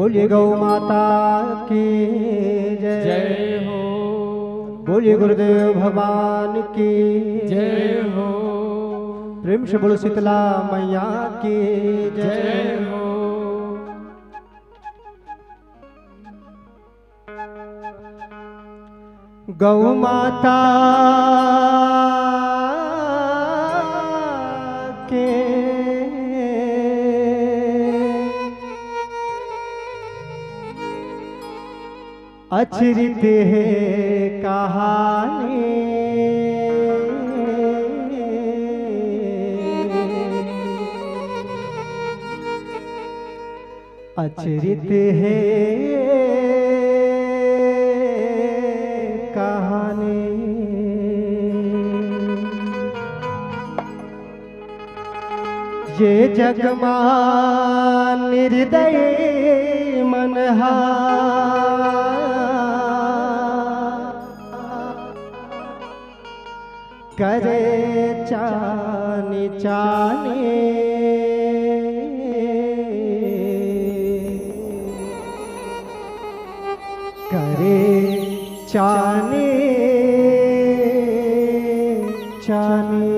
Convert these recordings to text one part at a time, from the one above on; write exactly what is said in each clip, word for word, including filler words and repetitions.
बोलिए गौ माता की जय। जय हो। बोलिए गुरुदेव भगवान की जय हो। प्रेम से बोलो शीतला मैया की जय। जय हो। गौ माता के अचरित हे कहानी। अचरित हे कहानी। ये जग मा निर्दयी मन हा करे चानी चानी, करे चानी चानी।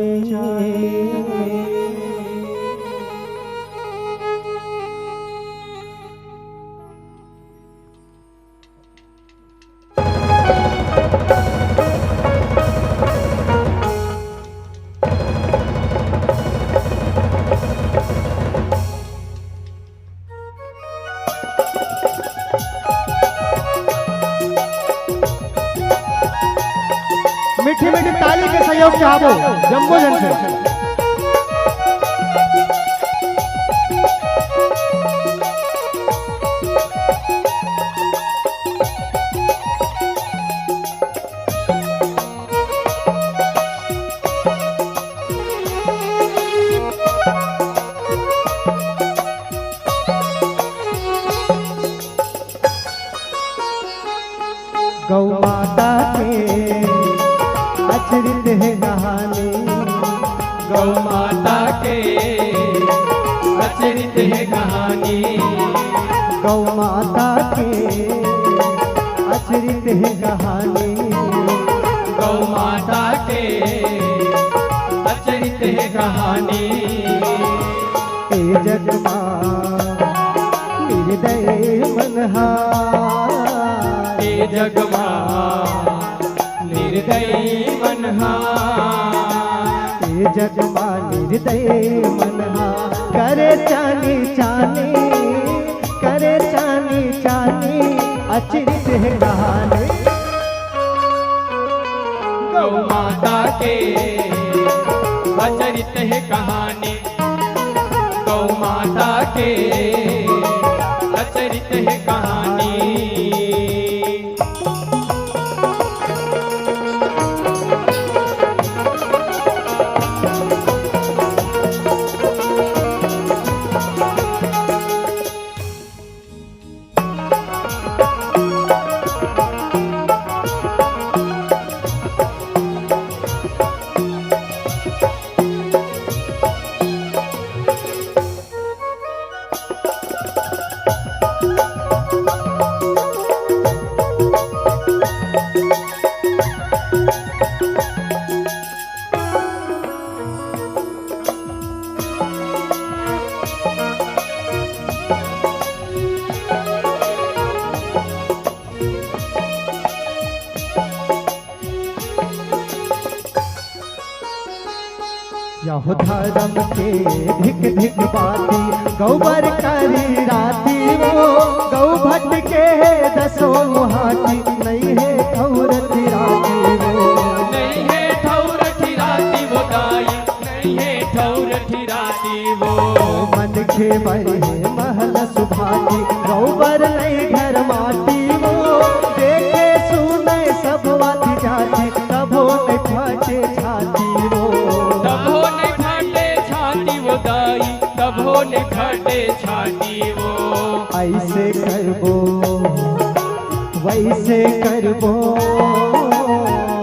मीठी मीठी ताली के सहयोग चाहबो जम्मो झन से। गौ माता के अचरित हे कहानी। गौ माता के अचरित हे कहानी। गौ माता के अचरित हे कहानी। गौ माता के अचरित हे कहानी। ए जग मा निर्दय मन हा। ए जग मा निर्दय मन हा। ए जग मा निर्दय मन हा। करे चानी चानी, करे चानी चानी, अचरित हे कहानी। गौ माता के अचरित हे कहानी। गौ माता के अचरित हे कहानी। यहो धरम के धिक धिक बाती, गौ बर करी राती वो, गौ भट के दसो हाथी, नइ हे ठउर ठिराती वो। नइ हे ठउर ठिराती वो दाई, नइ हे ठउर ठिराती वो। मनखे बर हे महल सुभाती, गौ बर नइ घर माटी वो, देखे सुने सब वाती जाती, तभो नइ फाटे छाती वो। तभो नइ फाटे छाती वो दाई, तभो नइ फाटे छाती वो। अइसे करबो, वइसे करबो,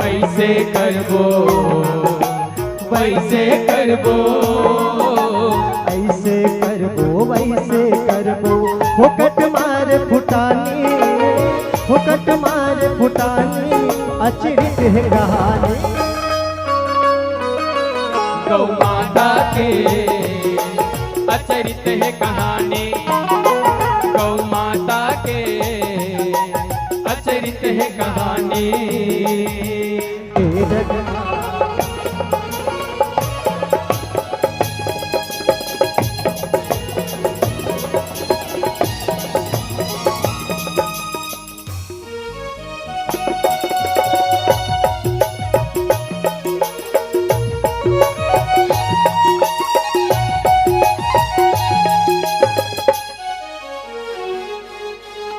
अइसे करबो, वइसे करबो, अइसे करबो, वइसे करबो। फोकट मार फुटानी, फोकट मार फुटानी, अचरित हे कहानी। गौ माता के अचरित हे कहानी, गौ माता के अचरित हे कहानी।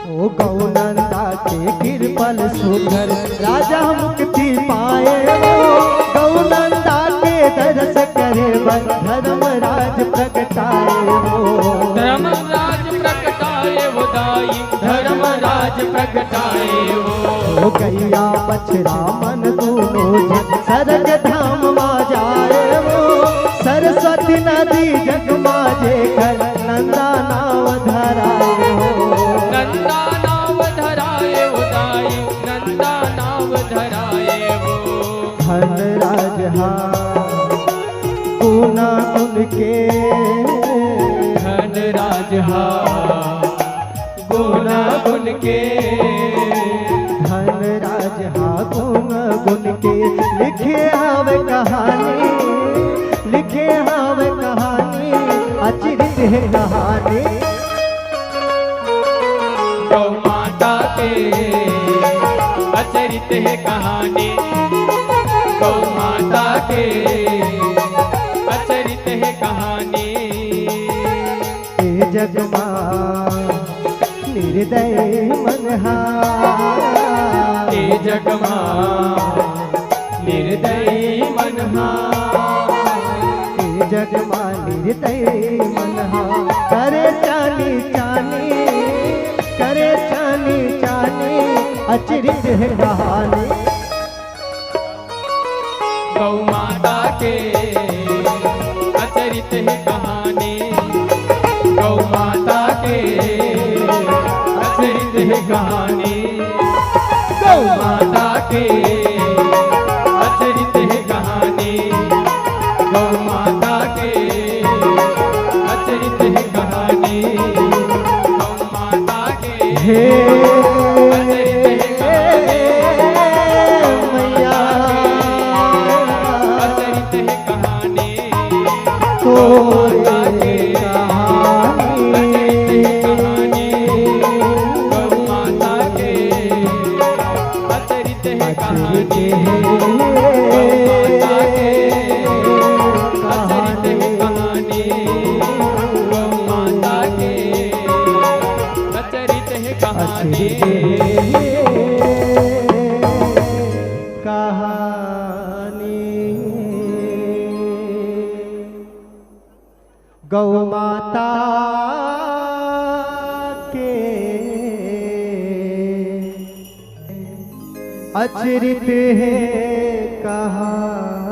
ओ गौ नंदा के कृपल सुघर, राजा मुक्ति पाए हो। गौ नंदा के दरस करे बर, धर्मराज प्रगटाए हो। धर्मराज प्रगटाए हो दाई, धर्मराज प्रगटाए हो। ओ गैया बछरा मन दूनो झन, सरग धाम मा जाए हो। सरस्वती नदी जग मा जेकर, नंदा नाव धराए हो। नंदा नाव धराए हो दाई, नंदा नाव धराए हो। धनराज हा गुना गुन के, धनराज हा गुना गुन के, धनराज हा गुना गुन के, लिखे हवे कहानी, लिखे हवे कहानी, अचरित हे कहानी। गौ माता के अचरित हे कहानी, गौ माता के अचरित हे कहानी। ए जग मा निर्दयी मन हा, ए जग मा निर्दयी मन हा, ए जग मा निर्दयी मन हा। करे चानी चानी, करे चानी चानी, अचरित हे कहानी। गौ माता के अचरित हे कहानी, गौ माता के अचरित हे कहानी, गौ माता के अचरित हे कहानी, गौ माता के अचरित हे कहानी, गौ माता के हे मैया, तोरे कहानी। अचरित हे कहानी। कहानी। गौ माता के अचरित हे कहानी।